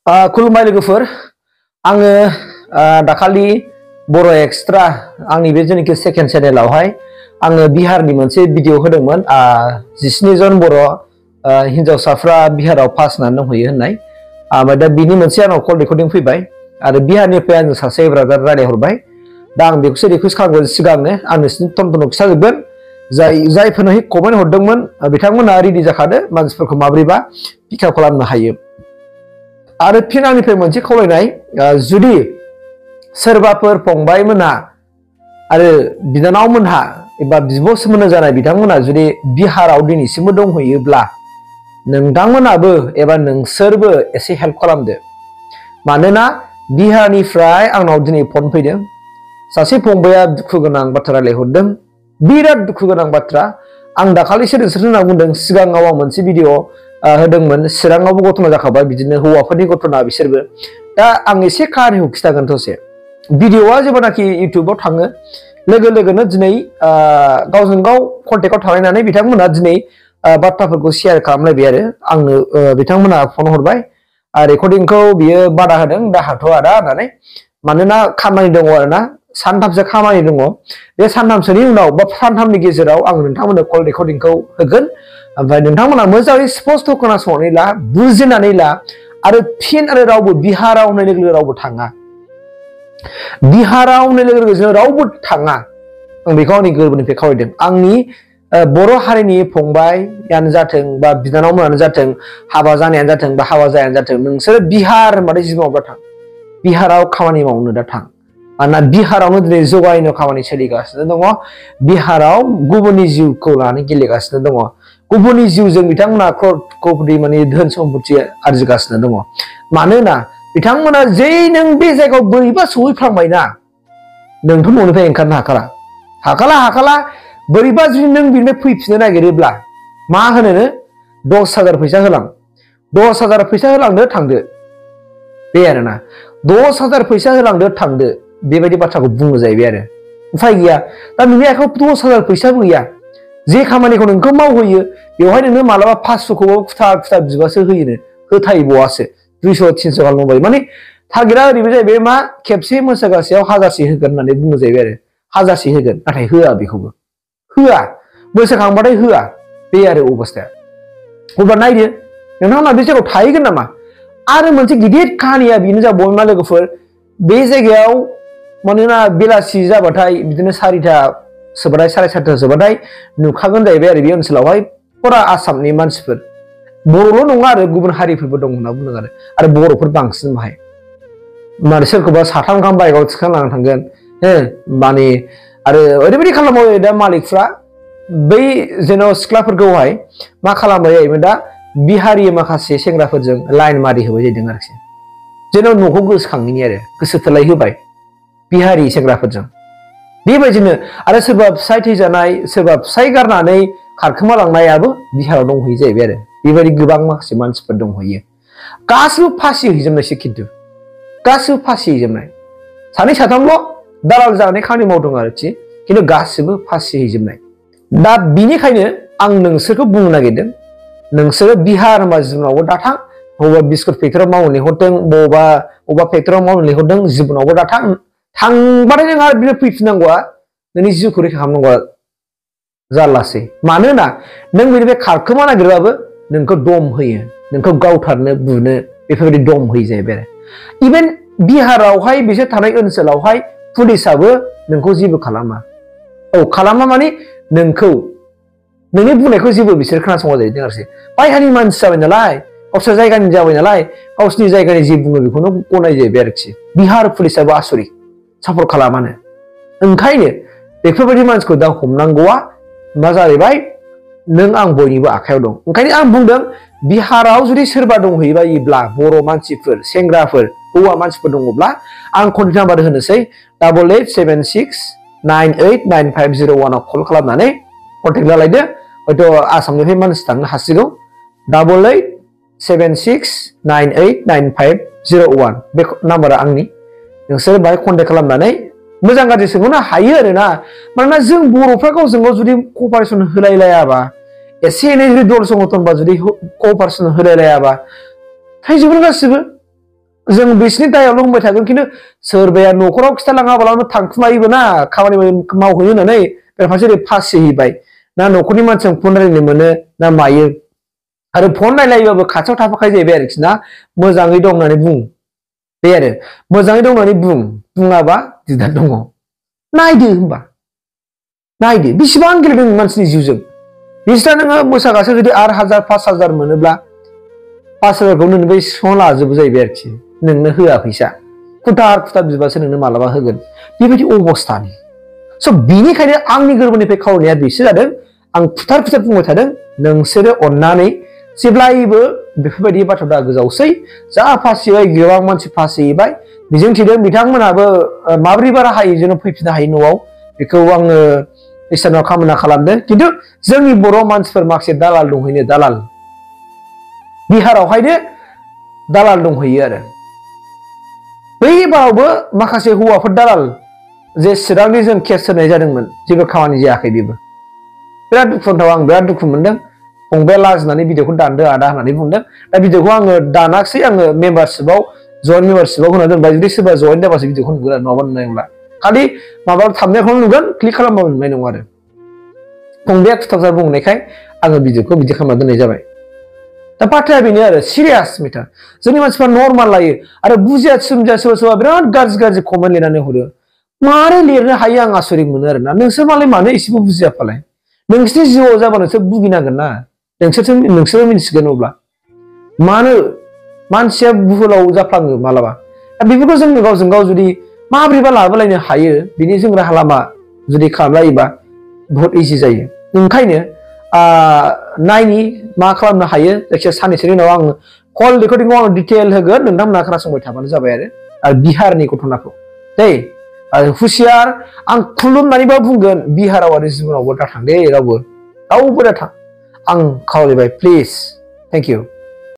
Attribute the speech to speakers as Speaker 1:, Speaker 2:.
Speaker 1: खुलुमबाय लोगोफोर आङो दाखालि बर' एक्सट्रा आंनि बे जेनेखि सेकेन्ड चेनेलावहाय आङो बिहारनि मोनसे भिडिअ होदोंमोन 19 जन बर' हिन्जावसाफ्रा बिहाराव पास जानानै दंहैयो होननाय ओमफ्राय दा बिनि मोनसे आंनाव कल रेकर्डिं फैबाय आरो बिहारनिफ्राय आङो सासे ब्रादार रायलायहरबाय दा आं बेखौसो रिकुवेस्ट खालामगोन सिगांनो आं नोंसिनि टन खिथाजोबगोन जायफोरनो कमेन्ट हरदोंमोन बिथांमोना रेडि जाखादो मानसिफोरखौ माब्रैबा पिकआप खालामनो हायो आरो फिन आंनिफ्राय मोनसे खावलायनाय जुदि सोरबाफोर फंबायमोनहा आरो बिनानावमोनहा एबा बिब' सोमोन्दो जानाय बिथांमोना जुदि बिहाराव दिनैसिमबो दंहैयोब्ला नोंथांमोनाबो एबा नोंसोरबो एसे हेल्प खालामदो मानोना बिहारनिफ्राय आंनाव दिनै फन फैदों सासे फंबाया दुखु गोनां बाथ्रा रायलायहरदों बिराद दुखु गोनां बाथ्रा आं दाखालिसो नोंसोरनो होनना बुंदों सिगाङाव आं मोनसे भिडिअ होदोंमोन चिराङावबो घटना जाखाबाय बिदिनो हौवाफोरनि घटना बिसोरबो दा आं एसे काहानिखौ खिथागोन दसे भिडिअआ जेब्लानाखि इउटिउबाव थाङो लोगो लोगोनो दिनै गावजों गाव कन्टेक्टआव थालायनानै बिथांमोना दिनै बाथ्राफोरखौ शेयार खालामलायबाय आरो आंनो बिथांमोना फन हरबाय रेकर्डिंखौ बियो बादा होदों दा हाथ'आ दा होननानै मानोना खामानि दङ आरोना सानथामसो खामानि दङ बे सानथामसोनि उनाव बा सानथामनि गेजेराव आं नोंथांमोननो कल रेकर्डिंखौ होगोन ओमफ्राय नोंथांमोना मोजाङै स्पष्ट खोनासंनानै ला बुजिनानै ला आरो फिन आरो रावबो बिहाराव होननाय लोगो लोगो रावबो थाङा बिहाराव होननाय लोगो लोगो जों रावबो थाङा आं बेखौ आंनि गोरबोनिफ्राय खावलायदों आंनि बर' हारिनि फंबायानो जाथों बा बिनानावमोनानो जाथों हाबा जानायानो जाथों बा हाबा जायानो जाथों नोंसोरो बिहार होनबाथाय जिबनाव थां बिहाराव खामानि मावनो दा थां मानोना बिहारावनो दिनै जौगायनो खामानि सोलिगासिनो दङ बिहाराव गुबुननि जिउखौ लानानै गेलेगासिनो दङ गुबुननि जिउजों बिथांमोना कोटी माने धोन सम्पति आरजिगासिनो दङ मानोना बिथांमोना जै नों बे जायगायाव बोरैबा सहैफ्लांबायना नोंथ' न'निफ्राय ओंखारनो हाखाला बोरैबा जुदि नों बिनिफ्राय फैफिननो नागिरोब्ला मा होनो 10,000 फैसा होलां 10,000 फैसा होलांदो थांदो बे आरोना 10,000 फैसा होलांदो थांदो बेबायदि बाथ्राखौ बुङो जाहैबाय आरो उफाय गैया दा नोंनि आखायाव 10,000 फैसाबो गैया जे खामानिखौ नोंखौ मावहोयो बेवहाय नोंनो मालाबा 500खौबो खुथा बिबासो होयोनो होथायबावासो 200-300 खालामबाय माने टारगेटआ ओरैबो जाहैबाय मा खेबसे मोसागासेयाव 1000 होगोन होननानै बुङो जाहैबाय आरो 1000 होगोन नाथाय होआ बेखौबो होआ मोसाखांबाथाय होआ बे आरो अबस्थाया अब्ला नायदो नोंथांमोना बे जायगायाव थाहैगोन नामा आरो मोनसे गिदिर काहानिया बेनो जाबाय मा लोगोफोर बे जायगायाव मानोना बेलासि जाबाथाय बिदिनो 4टा सोबाथाय 4:30 सोबाथाय नुखागोन जाहैबाय आरो बे ओनसोलावहाय फुरा आसामनि मानसिफोर बर'ल' नङा आरो गुबुन हारिफोरबो दं होनना बुंदों आरो बर'फोर बांसिन बाहाय माने सोरखौबा 3 गाहाम बाइकआव थिखांनानै थांगोन माने आरो ओरैबायदि खालामो दा मालिकफ्रा बै जेन' सिख्लाफोरखौहाय मा खालामबाय जायोमोन दा बिहारि माखासे सेंग्राफोरजों लाइन मारि होबाय जादों आरोखि जेन' न'खौ गोसोखांनायनि आरो गोसो थोलाय होबाय बिहारि सेंग्राफोरजों बेबायदिनो आरो सोरबा फिसाय थैजानाय सोरबा फिसाय गारनानै खारखोमा लांनायाबो बिहाराव दंहैयो जाहैबाय आरो बेबायदि गोबां माखासे मानसिफोर दंहैयो गासिबो फासि हैजोबनायसो खिन्थु गासिबो फासि हैजोबनाय 2-3ल' दालाल जानानै खामानि मावदों आरोखि खिन्थु गासिबो फासि हैजोबनाय दा बिनिखायनो आं नोंसोरखौ बुंनो नागिरदों नोंसोरो बिहार होनबा जिबनावबो दाथां बबेबा बिस्कुट फेक्टरियाव मावनो लिंहरदों बबेबा फेक्टरियाव मावनो लिंहरदों जिबनावबो दाथां थांबाथाय नों आरो बिनो फैफिननांगौआ नोंनि जिउखौ रैखा खालामनांगौआ जारलासै मानोना नों बेनिफ्राय खारखोमा नागिरबाबो नोंखौ दम होयो नोंखौ गावथारनो बुनो बेफोरबायदि दम होयो जाहैबाय आरो इभेन बिहारावहाय बिसोर थानाय ओनसोलावहाय पुलिसाबो नोंखौ जेबो खालामा खालामा माने नोंखौ नोंनि बुंनायखौ जेबो बिसोर खोनासङा जाहैदों आरोखि बायहानि मानसि जाबाय नालाय गावसोर जायगानि जाबाय नालाय गावसोरनि जायगानि जे बुङो बेखौनो गनाय जाहैबाय आरोखि बिहार पुलिसाबो आसरित सापर्ट खालामानो ओंखायनो बेफोरबायदि मानसिखौ दा हमनांगौआ मा जाहैबाय नों आं बयनिबो आखायाव दं ओंखायनो आं बुंदों बिहाराव जुदि सोरबा दंहैबायोब्ला बर' मानसिफोर सेंग्राफोर हौवा मानसिफोर दङब्ला आं कन्टेक्ट नाम्बार होनोसै 8876989501 आव कल खालामनानै कन्टेक्ट लालायदो हयथ' आसामनिफ्राय मानसि थांनो हासिगौ 8876989501 बे नाम्बारा आंनि नोंसोर बाहाय कन्टेक्ट खालामनानै मोजां गाज्रि सोंहरनो हायो आरोना मानोना जों बर'फ्रा गावजों गाव जुदि कपारेसन होलायलायाबा एसे एनै जुदि दल संगठन बा जुदि कपारेसन होलायलायाबा थैजोबगोन गासिबो जों बिसिनि दायावल' बुंबाय थागोन खिन्थु सोरबाया न'खराव खिथालाङाब्लानो थांखुमायोबो ना खामानि मावहैयो होननानै बेराफारसे ओरै फासिहैबाय ना न'खरनि मानसिजों फन रायलायनो मोनो ना मायो आरो फन रायलायोबाबो खाथियाव थाफाखायो जाहैबाय आरोखि ना मोजाङै दं होननानै बुं बे आरो मोजाङै दं होननानै बुङाबा दिगदार दङ नायदो होमबा नायदो बेसेबां गेलेदों मानसिनि जिउजों बिसिना नोङो मोसागासे जुदि 8,000 5,000 मोनोब्ला 5,000खौ नोंनो बै सिङाव लाजोबो जाहैबाय आरोखि नोंनो होआ फैसा खुथार बिबासो नोंनो मालाबा होगोन बेबायदि अबस्थानि स' बिनिखायनो आंनि गोरबोनिफ्राय खावलायनाया बेसो जादों आं खुथार बुंबाय थादों नोंसोरो अननानै जेब्लायबो बेफोरबायदि बाथ्रा दा गोजावसै जा फासिबाय गोबां मानसि फासिबाय मिजिं थिदों बिथांमोनाबो माब्रैबा राहायै जेन फैफिननो हायो न'आव बेखौ आङो इसोरनाव कामना खालामदों खिन्थु जोंनि बर' मानसिफोर माखासे दालाल दंहैनो दालाल बिहारावहायनो दालाल दंहैयो आरो बै बारावबो माखासे हौवाफोर दालाल जे चिरांनि जों केस होनाय जादोंमोन जेबो खामानि जायाखै बेबो बिराद दुखुनांथाव आं बिराद दुखु मोनदों फंबाया लाजिनानै भिडिअखौ दानदो आदा होननानै बुंदों दा भिडिअखौ आङो दानाखसै आङो मेम्बारशिपआव जयेन्ट मेम्बारशिपआव होना दोनबाय जुदि सोरबा जयेन्ट जाबासो भिडिअखौ नुगोन आरो नङाबा नुनाय नंला खालि माबा थाबनायखौनो नुगोन क्लिक खालामबाबो नुनाय नङा आरो फंबाया खुथाबजार बुंनायखाय आङो भिडिअखौ बिदि खालामना दोननाय जाबाय दा बाथ्राया बेनो आरो सिरियास मेटार जोंनि मानसिफ्रा नर्माल लायो आरो बुजिया सोमजिया सोरबा बिराद गाज्रि कमेन्ट लिरनानै हरो मारै लिरनो हायो आं आसरित मोनो आरोना नोंसोर मालाय मानो एसेबो बुजियाफालाय नोंसिनि जिउआव जाबा नोंसोर भुगिनांगोन ना नोंसोरबो मिन्थिगोन अब्ला मानो मानसिया बुहुलाव जाफ्लाङो मालाबा बेफोरखौ जों गावजों गाव जुदि माब्रैबा लाबोलायनो हायो बिनि जों राहा लामा जुदि खालामलायोबा बहुत इजि जायो ओंखायनो नायनि मा खालामनो हायो जायखिया साननैसोनि उनाव आं कल रेकर्डिंखौ आं डिटेल होगोन नोंथांमोना खोनासंबाय थाबानो जाबाय आरो बिहारनि घटनाखौ दै हुसियार आं खुलुमनानैबो बुंगोन बिहाराव आरो जिबनावबो दाथां दे रावबो दाथां आं खावलायबाय प्लिज थेंक इउ